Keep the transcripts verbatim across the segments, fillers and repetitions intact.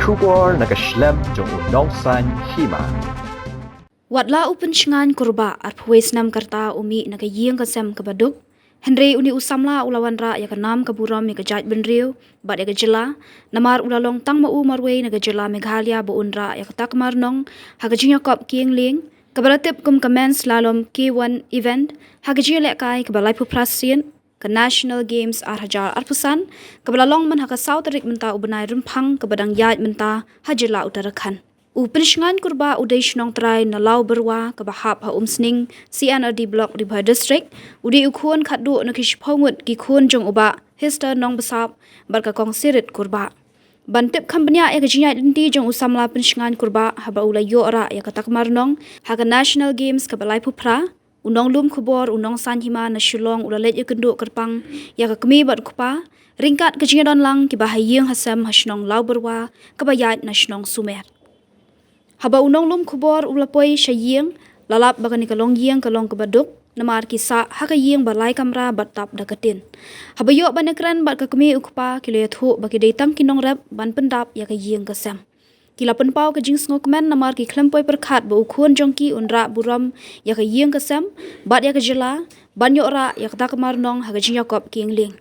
Khubor na ka shlem jong u Nongsaiñ Hima. Wat la u Pynshngaiñ Kurbah arphew wei snem ka rta u mih na ka ïing ka sem kaba duk, hynrei une u samla u la wanrah ïa ka nam ka burom ïa ka jaitbynriew bad ïa ka jylla, namar u la long tang ma u marwei na ka jylla Meghalaya ba un rah ïa ka takma rnong ha ka jingïakop kieng lieng, kaba la tip kum ka Men's Slalom K one event, ha ka jingïalehkai kaba laiphew phra sien ka National Games ar hajar arphew san, kaba la long man ha ka saw tarik mynta u bnai Rymphang kaba dang ïaid mynta ha jylla Uttarakhand. U Pynshngaiñ Kurbah u dei shnong trai na Lawbyrwa kaba hap ha Umsning, C and R D Block, Ri Bhoi District. U dei u khun khatduh na ki shiphew ngut ki khun jong u Bah Hester Nongbsap bad ka Kong Sirit Kurbah. Ban tip kham bniah ïa ka jingïaid lynti jong u samla Pynshngaiñ Kurbah haba u la ïoh rah ïa ka takma rnong ha ka National Games kaba laiphew phra, u nonglum khubor u Nongsaiñ Hima na Shillong u la leit ïakynduh kyrpang ïa ka kmie bad u kpa ryngkat ka jingïadon lang kiba ha ïing ha sem ha shnong Lawbyrwa kaba ïaid na shnong Sumer. Haba u nonglum khubor u la poi sha ïing, la lap ba kane ka longïing ka long kaba duk, namar ki sah ha ka ïing ba lai kamra bad tap da ka tin. Haba ïoh ban ïakren bad ka kmie u kpa, ki la ïathuh ba ki dei tang ki nongrep ban pyndap ïa ka ïing ka sem. Ki la pynpaw ka jingsngewkmen namar ki khlem poi pyrkhat ba u khun jong ki un rah burom ïa ka ïing ka sem bad ïa ka jylla, ban ïoh rah ïa ka takma rnong ha ka jingïakop kieng lieng.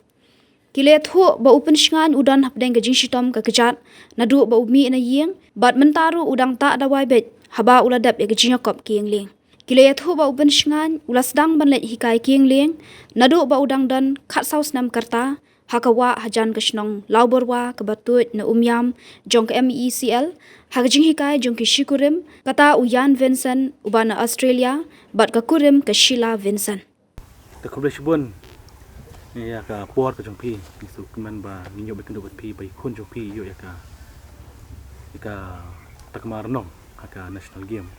Ki la ïathuh ba u Pynshngaiñ u don hapdeng ka jingshitom ka kjat, naduh ba u mih na ïing, bad mynta ruh u dang tah dawai beit haba u la dep ïa ka jingïakop kieng lieng. Ki la ïathuh ba u Pynshngaiñ u la sdang ban leit hikai kieng lieng naduh ba u dang don khatsaw snem ka rta, ha ka wah hajan ka shnong Lawbyrwa kaba tuid na Umïam jong ka M E C L, ha ka jinghikai jong ki shikurim, kata u Ian Vincent uba na Australia, bad ka kurim ka Sheila Vincent. Te khublei shibun ïa ka por ka jong phi, ngi sngewkmen ba ngin ïoh ban ïakynduh bad phi ba i khun jong phi i ïoh ïa ka, ïa ka takma rnong ha ka National Game.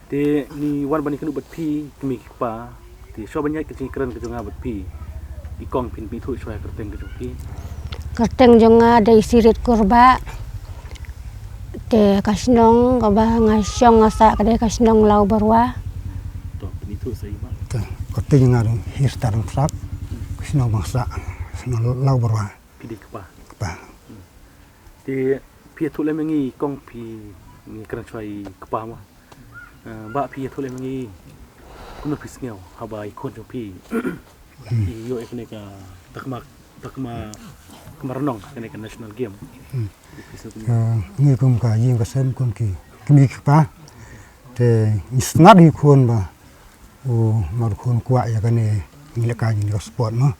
Te ngi wan ban ïakynduh bad phi kmie ki kpa. Te shuwa ban ïaid ka jingkren ka jong nga bad phi, i kong, phin pynithuh shuwa ïa ka kyrteng ka jong phi. Kyrteng jong nga dei Sirit Kurbah. Te ka shnong kaba nga shong nga sah ka dei ka shnong Lawbyrwa. To pynithuh sa i ma. Te kyrteng jong nga dei Hester Nongbsap. Ka shnong ba nga sah, shnong Lawbyrwa. Phi dei kpa. Kpa. Te phi ïathuh lem ïa ngi kong, phi, ngi kren shuwa i kpa ma. Eh, ba phi ïathuh lem ïa ngi kumno phi sngew haba i khun jong phi i ïoh ïa kane ka takma, takma, takma rnong kane ka National Game. Hmm. Phi sngew kumno? Eh, ngi kum ka ïing ka sem, kum ki kmie ki kpa, te ngi sngewtynnat ïa i khun ba u, namar u khun u kwah ïa kane, ngi lehkai ïa kane ka sport mo.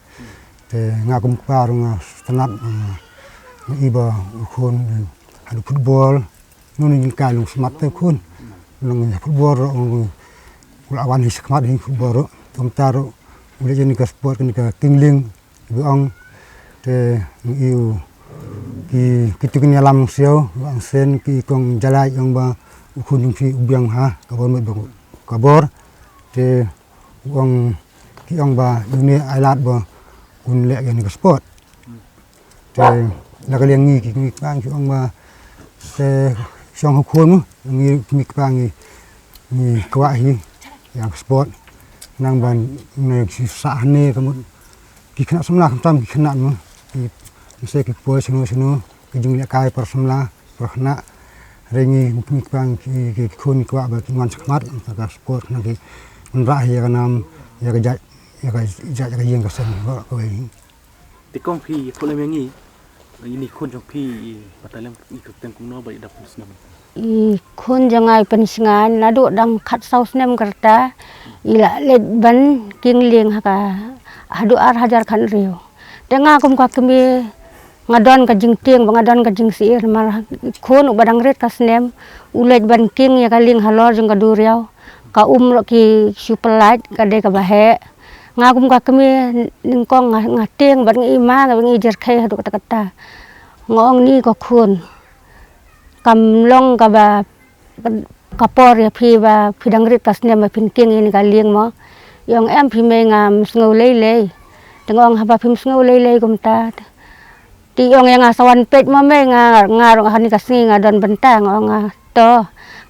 Te nga kum kpa ruh nga sngewtynnat, eh, nga i ba u khun haduh football, ngi lehkai long smat te u khun. Long football ruh u la wan hi shakhmat hi football ruh. Te mynta ruh u leh ïa kane ka sport, kane ka kieng lieng, ba ong, te ngi i u, ki, ki tu ki ïalam shuh, ba ong shen ki kong Jalai ong ba u khun jong phi u biang ha ka bor, met ba ka bor. Te u ong, ki ong ba une ai lad ba un leh ïa kane ka sport. Te la ka liang ngi ki, ngi kpa ngi ong ba te shong ha khun mo, ngi, ngi kpa ngi, ngi kwah hi ïa ka sport. Nang ban ne ki sah ne ka mut ki khynnah samla, khamtam ki khynnah mo. Ki, ngi seh ki poi shano shano, ki jinglehkai para samla, para khynnah. Hynrei ngi, ngi kpa ngi, ki, ki khun ngi kwah ba kin wan shakhmat ïa ka sport, khnang ki wanrah ïa ka nam, ïa ka jait, ïa ka jait, ïa ka ïing ka sem, ba kawei. Te kong, phi ïathuh lem ïa ngi, ïa i khun jong phi i batai lem, i kyrteng kumno bad i dap kumno snem? I khun jong nga i Pynshngaiñ naduh dang khatsaw snem ka rta i la leit ban kieng lieng ha ka, haduh ar hajar khathynriew. Te nga kum ka kmie nga don ka jingtieng bad nga don ka jingsyier namar i khun uba dang rit ka snem u leit ban kieng ïa ka lieng halor jong ka duriaw. Ka um ruh ki shu pyllait, ka dei kaba heh. Nga kum ka kmie nyngkong nga, nga tieng bad nga i ma, nga i jyrkhei haduh katta katta. Nga ong, ni ko khun, kam long kaba, ka por ïa phi ba phi dang rit ka snem ba phin kieng ïa kane ka lieng mo? I ong, em phi mei, ngam sngew lei lei. Te nga ong, haba phim sngew lei lei kumta, te i ong ïa nga, sa wan peit mo mei, nga, nga ruh ha kane ka sngi nga don bynta. Nga ong, ah, to.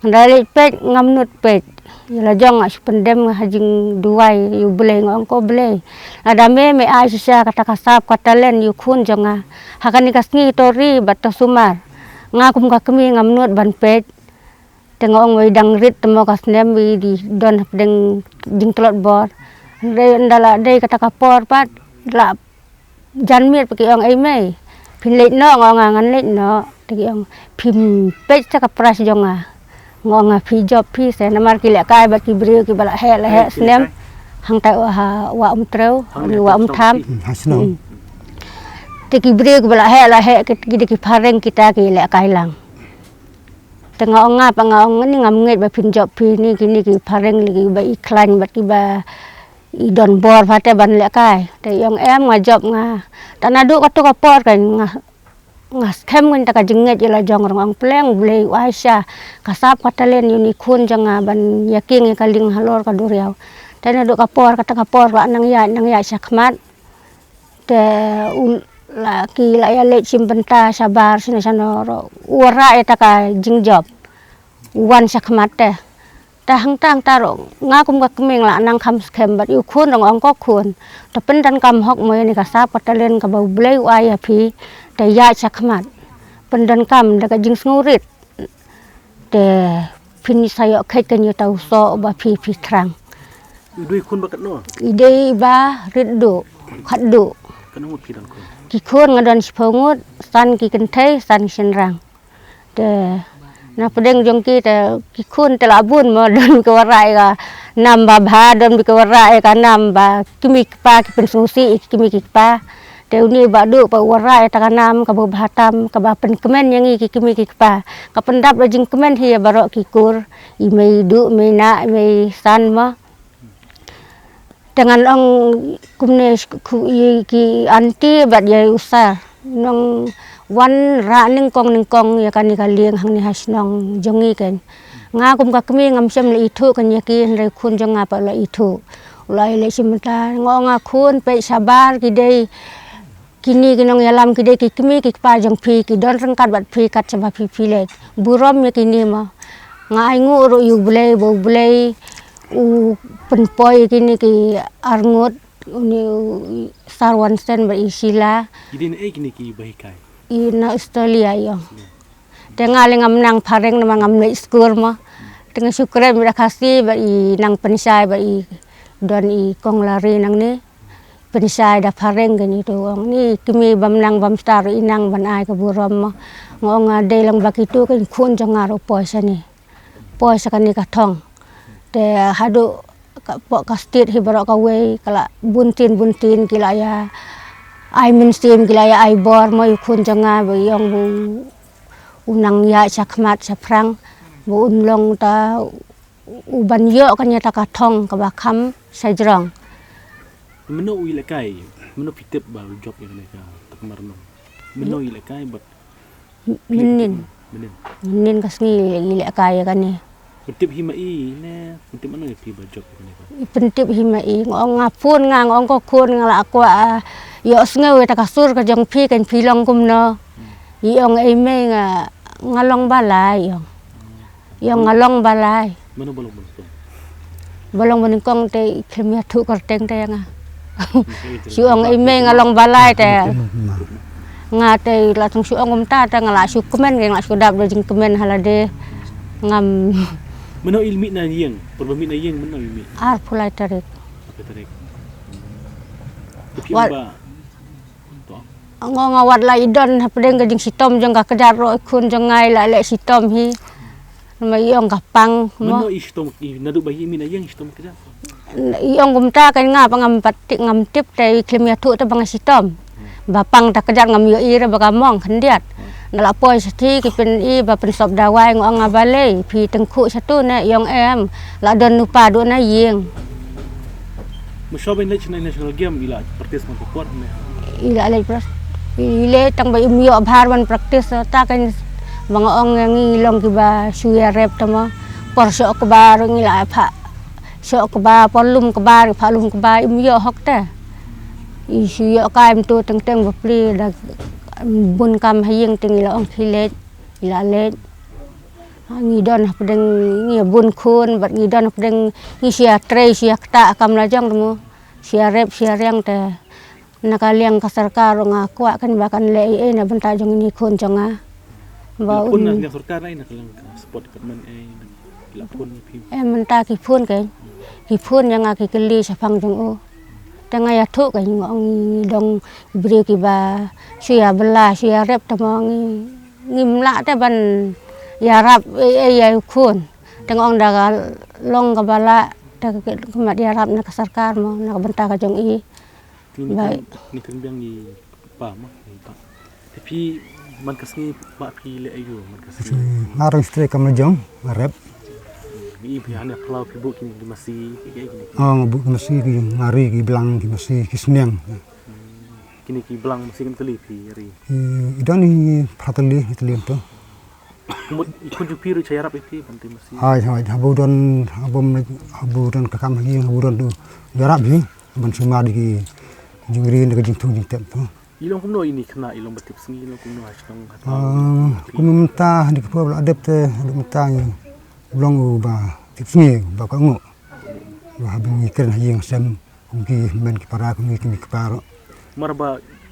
Nga da leit peit, ngam nud peit. Ïa la jong nga shu pyndem ha jingduwai ïa u Blei. Nga ong, ko Blei, lada me, me ai shisha kata ka sap ka talent ïa u khun jong nga, ha kane ka sngi to ri bad to sumar, Nga kum ka kmie ngam nud ban peit. Te nga ong wei dang rit te mo ka snem wei di don hapdeng jingtlot bor. Dei nda la dei kata ka por pat la jan miet pa ki ong ei mei. Phin leit noh nga ong nga ngan leit noh. Te ki ong phim peit sa ka price jong nga. Nga ong nga phi jop phi se namar ki lehkai bad ki briew ki ba la heh la heh snem. Hangtai wa ha wa um treu ni wa um tham. Hmm, ha shnong. Hmm. Te ki briew ki ba la heh la heh ki ki de ki phareng kita ki lehkai lang. Te nga ong nga pa nga ong ni ngam ngeit ba phin jop phi ni kini ki phareng lagi ba i khlaiñ bad ki ba i don bor pha te ban lehkai. Te i ong em nga jop nga. Ta naduh katu ka por kan nga nga skhem ngan ta ka jingngeit ïa la jong rong ong pleng blei u Aisha. Ka sap ka talen ïa uni khun jong nga ban ïa king ïa ka ling halor ka duriaw. Te naduh ka por kata ka por la nang ïa nang ïa shakhmat. Te u la ki la ïa leit shim bynta shabar shano shano ro u wara ïa ta ka jingjop. Wan shakhmat te. Ta hangta hangta ro nga kum ka kmie la nang kham skhem bad ïa u khun rong ong ko khun. Ta pyndonkam hok mo ïa ni ka sap ka talen ka ba u blei u ai ïa phi. Ta ïa shakhmat. Pyndonkam da ka jingsngewrit. Te phin sa ïoh khet kan ïa ta u soh ba phi phi thrang. I dei khun ba katno? I dei ba rit duh, khat duh. Katno ngut phi don khun? Ki khun nga don shiphew ngut, san ki kynthei, san ki shynrang. Te na pdeng jong ki te ki khun te la bun mo don ka warai ka nam ba bha don bi ka warai ka nam ba ki kmie ki kpa ki pynsngewsih ïa ki kmie ki kpa. Te uni ba duh ba u wara ïa ta ka nam ka ba bha tam ka ba pynkmen ïa ngi ki kmie ki kpa. Ka pyndap da jingkmen hi ïa baroh ki kur, i mei duh, i mei nah, i mei san mo. Te ngan ong kumne sh- khu- i ki aunty bad ïa u sir. Nong wan rah nyngkong nyngkong ïa kane ka lieng hangne ha shnong jong ngi ken. Nga kum ka kmie ngam shym la ithuh kan ïa ki hynrei khun jong nga pat la ithuh. U la ïaleh shim bynta nga ong nga khun peit shabar ki dei kine ki nongïalam ki dei ki kmie ki kpa jong phi ki don ryngkat bad phi kat shaba phi phi leit. Burom ïa kine mo. Nga ainguh ruh ïa U Blei ba U Blei u pynpoi ïa kine ki arngut uni u Sarwan Sen bad i Sheila. Ki dei na ei kine ki bahikai? I na Australia ïa. Te nga le ngam nang phareng namar ngam leit skul mo. Te nga shu kren bad Khasi bad i nang pynshai bad i don i kong Lari nangne. Pynshai da phareng kane to ong ni kmie bam nang bam star i nang ban ai ka burom mo. Nga ong nga dei lang ba kitu kan khun jong nga ruh poi shane. Poi sha kane ka thong. Te haduh ka pok ka state hi baroh kawei ka la bun tin bun tin ki la ïa ai mynsiem ki la ïa ai bor mo i khun jong nga ba i ong ba u nang ïa shakhmat shaphrang ba un long ta u ban ïoh kane ta ka thong ka ba kham shajrong. Mano u ïalehkai, mano phi tip ba u jop ïa kane ka takmar no? Mano u ïalehkai bad Mynnin. Mynnin. Mynnin ka sngi i lehkai ïa kane. Pyntip hi ma i ne pyntip mano ïa phi ba jop ïa kane ka? I pyntip hi ma i nga ong nga phone nga nga ong ko khun nga la kwah ïohsngew ïa ta ka sur ka jong phi kan phi long kumno. I ong ei mei nga nga long balai i ong. I ong nga long balai. Mano ba long ba nyngkong? Ba long ba nyngkong te i khlem ïathuh kyrteng te ïa nga. Shu ong i mei nga long balai te. Nga te la tang shu ong kumta te nga la shu kmen nga la shu dap da jingkmen ha lade. Ngam. Mano i mih na ïing? Por ba mih na ïing mano i mih? Arphew lai tarik. Arphew tarik. Te phi ong ba Ngo nga wat la i don hapdeng ka jingshitom jong ka kjat ro i khun jong nga i la leh shitom hi. Ma i ong ka pang mo. Mano i shitom i naduh ba i mih na ïing shitom kjat? I ong kumta kan nga pa ngam pat tip ngam tip te i khlem ïathuh te ba nga shitom. Ba pang ta kjat ngam ïohi re ba ka mong khyndiat. Na la poi sha thi ki pyn i ba pynsop dawai nga ong nga balei phi tyngkhuh shatu ne i ong em. La don nu pa duh na ïing. Mynshuwa ban leit sha National Game i la practice man ka por ne? I la leit pra- i leit tang ba im ïoh bhar ban practice ta kan ba nga ong ngi long kiba shu ïa rep ta ma por shoh kba ruh ngi la pha shoh kba por lum kba ri pha lum kba im ïoh hok ta. I shu ïoh ka im tu teng teng ba pli da bun kam ha ïing teng i la ong ki leit i la leit. Ngi don hapdeng ngi bun khun bad ngi don hapdeng ngi shu ïa trei shu ïa ktah kam la jong mo shu ïa rep shu ïa riang te na ka liang ka sorkar nga kwah kan ba kan leh ei ei na bynta jong ngi khun jong nga. Ba la phone na, na sorkar ai, na ka liang ka sport department ai, na ki la phone ïa phi? Eh, mynta ki phone kein. Ki phone ïa nga, ki kylli shaphang jong u. Te nga ïathuh kein, nga ong ngi dong ki briew kiba shu ïa bylla, shu ïa rep, te mo ngi, ngim lah te ban ïarap ei ei ïa u khun. Te nga ong da ka long kaba lah te ka khmat ïarap na ka sorkar mo, na ka bynta ka jong i. Te ngi kren, ngi kren biang ïa i pa mo, ïa i pa. Te phi man ka sngi ba phi leh aïu man ka sngi? Nga rang stray kam la jong, nga rep. Ngi i phi hane phyllaw phi buh ki masi, ki, ki, ki, ki. Oh, nga buh ki masi, ki mari, ki blang, ki masi, ki sniang. Kine ki blang masi kan tylli phi ri? I, i don i phra tylli, i tylli to. Kumut i khun jong phi ruh cha ïarap ïa phi ban tei masi? Hai, hai, haba u don, haba u don ka kam ha ïing, haba u don u ïarap hi ban sumar ïa ki jingri ne ka jingthung jingtep to. I long kumno ine i khynnah, i long ba tipsngi, i long kumno ha shnong ha thaw? Ah, kumno mynta, ha kine ki por ba la dep te, haduh mynta ngi long uba tipsngi, ba kohnguh. Ba haba ngi kren ha ïing ha sem, kum ki hynmen ki para, kum ki kmie ki kpa ruh. Namar ba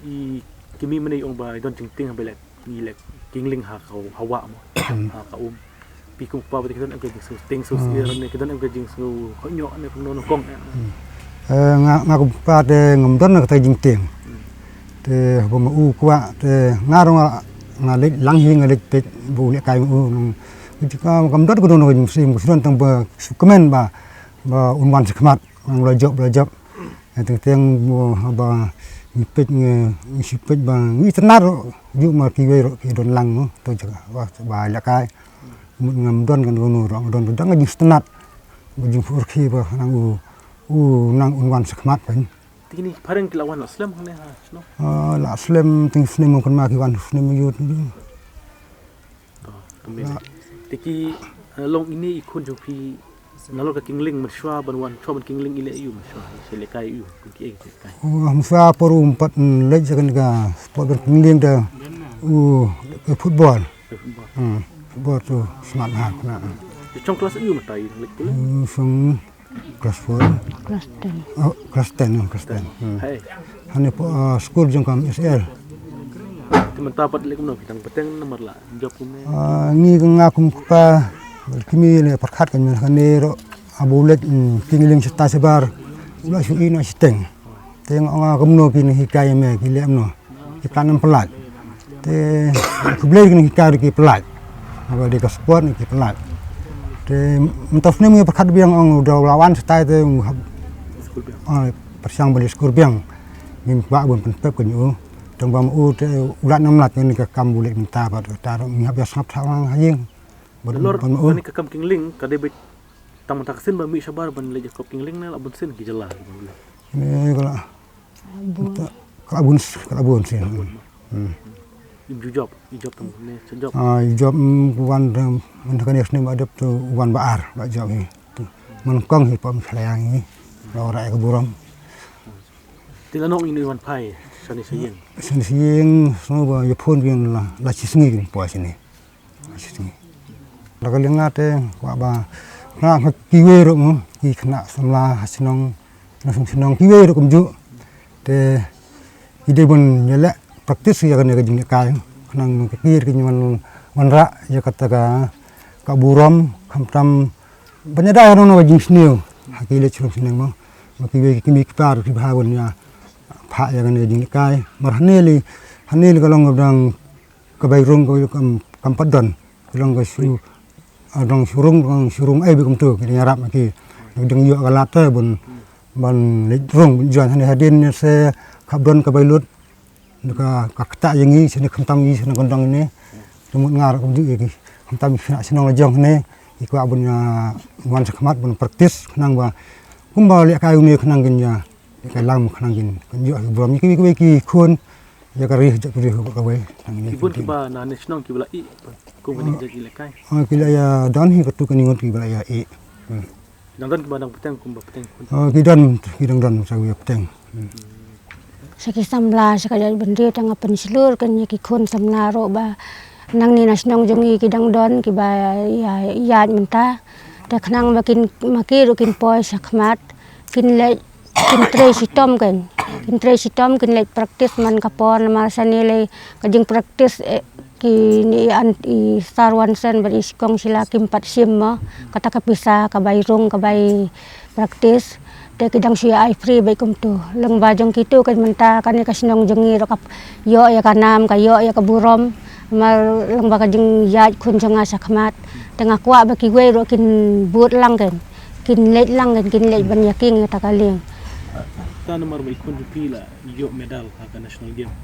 i kmie mynne i ong ba i don jingtieng haba i leh, i leh kingling ha ka, ha wah mo. Hmm. Ha ka um. Phi kum kpa ba te ki don em ka jingsngew, tieng sngewsih ne ki don em ka jingsngew hok ñiuh ne kumno nyngkong eh. Hmm. Eh, nga, nga kum kpa te ngam don kata jingtieng. Hmm. Te haba ma u kwah te nga ruh nga, nga leit lang hi, nga leit peit ba u lehkai ma u nong. Ka, kam don kano kano ka jingsngew, ka sdang tang ba shu kmen ba, ba un wan shakhmat. Nang la jop, la jop. Eh, teng teng mo haba ngi peit ngi, ngi shu peit ba ngi itynnad ruh, ju ma kiwei ruh ki don lang mo, to jaka ba, ba lehkai. Mut ngam don kano kano ruh, ngam don, don ka jingsngewtynnad. Ba jingpyrkhi ba nang u, u nang un wan shakhmat pyn. Te kine ki phareng ki la wan la slem hangne ha shnong? Ah, la slem teng snem mo, kynmaw ki wan snem mo ïoh. To, kmen. Te ki, eh, long ine i khun jong phi nalor ka kingling mynshuwa ban wan, shuwa ban kingling i leh aïu mynshuwa, i lehkai aïu, kum kiei ki lehkai? Oh, mynshuwa por um pat, mm, leit sha kane ka sport ban kingling da u, eh, football. Eh, football. Hmm, football to smat ha kane. Te shong klas aïu mynta i leit kingling? Hmm, shong Class four. Class ten. Oh, class ten, oh, class ten. Hmm. Hai. Hangne po, ah, skul jong ka M S L. Te mynta pat leh kumno, phi dang bteng namar la jop kumne? Ah, ngi ka, nga kum kpa, kmie leh pyrkhat ka, mynta kane ruh, haba u leit, hmm, kingling shata shabar, u la shu ïeh noh shiteng. Te nga ong kumno phin hikai ïa me, ki leh kumno. Ki plan em pynlait. Te khublei ki nang hikai ruh ki pynlait. Haba dei ka sport ki pynlait. Te mynta u snem ngi pyrkhat biang, ong u da la wan shatai te ngi hap, ah, pyrshang ban leit skul biang. Ngim kwah ban pynpep kane u. Tang ba ma u te u lait nam lait, kane ka kam u leit mynta bad kata ruh ngi hap ïa sngap thaw ha ïing. Bad, nalor bad ma u, kane ka kam kingling ka dei beit tang mynta ka sien ba mih shabar ban leit ïakop kingling ne la bun sien ki jylla? Ne ka la bun. Ka la bun, ka la bun sien. Hmm. Im ju jop, i jop tang ne, sa jop. Ah, i jop, mm, wan, mm, mynta kane ka snem ba dep to wan ba ar, ba jop hi. Man kong hi pom khlaiang hi. La ora ka burom. Te la nong ine wan phai shane sha ïing? Shane sha ïing, sngewbha ïa phone biang la, la shi sngi kin poi shane. Da ka liang nga te kwah ba nga, nga kiwei ruh mo, ki khynnah samla ha shnong, na shnong, shnong kiwei ruh kumjuh. Te ki dei ban ïaleh practice ïa kane ka jinglehkai, khnang ka kir kin wan, wanrah ïa kata ka, ka burom, khamtam ban ïada ïa kano ka jingsniew ha ki leit shnong shnong mo. Ba kiwei ki kmie ki kpa ruh ki bha ban ïa phah ïa kane ka jinglehkai. Mar hangne lei, hangne lei ka long ka dang ka bai rung ka, kam, kam pat don. Ka long ka shu, ah, dang shu rung, dang shu rung ai bad kumto, ki dang ïarap ma ki. Dang ïoh ka lad te ban, ban leit rung, ban join hangne hadien ne se khap don ka bai lut. Ka, ka ktah ïa ngi, shane khamtam ïa ngi, shane khamtam ïa ngi. Te mut nga ruh kumjuh ïa ki. Khamtam ïa ki khynnah shnong la jong hangne. Ki kwah ban, ah, wan shakhmat ban practice khnang ba kumba lehkai une khnang kin ïa Ïa ka lang mo khnang kin, kin ïoh ki burom ïa kiwei kiwei ki khun, ïa ka ri jop ri ho kawei. Khnang kin ïa ki bun kiba na ne shnong kiba la ïeh kum kane ka jait lehkai. Oh, ki la ïa don hi katto katne ngut kiba la ïa ïeh. Hmm. Dang don kiba dang bteng kum ba bteng khun? Oh, ki don, ki dang don sa ïa bteng. Hmm. Sha ki samla sha ka jaitbynriew te nga pynshlur kein ïa ki khun samla ruh ba nangne na shnong jong ngi ki dang don kiba ïa ïaid mynta. Te khnang ba kin, ma ki ruh kin poi shakhmat, kin leit, kin trei shitom kein. Kin trei shitom, kin leit practice man ka por, namar shane lei ka jingpractice, eh, Kine i An, i Sar Wansen bad i Shikong Shila kim pat shim mo. Kata ka pisa ka bai rung, ka bai practice. Te ki dang shu ïa ai free bad kumtu. Lyngba jong kitu ka mynta kane ka shnong jong ngi ruh ka ïoh ïa ka nam, ka ïoh ïa ka burom. Namar lyngba ka jingïaid khun jong nga shakhmat. Te nga kwah ba kiwei ruh kin bud lang kein. Kin leit lang kein, kin leit ban ïa kieng ïa ta ka lieng. Ta namar ba i khun jong phi la ïoh medal ha ka national game.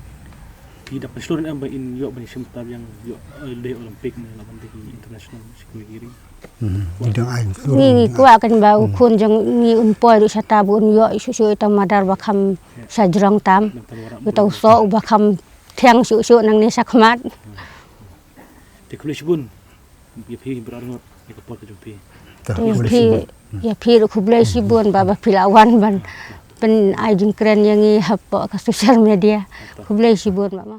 Phi da pynshlur em ba in ïoh ban ïashim tab ïa ïoh, eh, dei Olympic ne la ban dei international shi kine ki ring. Hmm, ngi dang ai pynshlur. Ngi, ngi kwah kan ba u khun jong ngi un poi ruh shata ba un ïoh shuh shuh ita madar ba kham shajrong tam. Ita u soh uba kham thiang shuh shuh nangne shakhmat. Te khublei shibun. Ïa phi Bra Rngot ïa ka por ka jong phi. Ïa phi, ïa phi ruh khublei shibun ba, ba phi la wan ban pyn ai jingkren ïa ngi hapoh ka social media. Khublei shibun ba ma.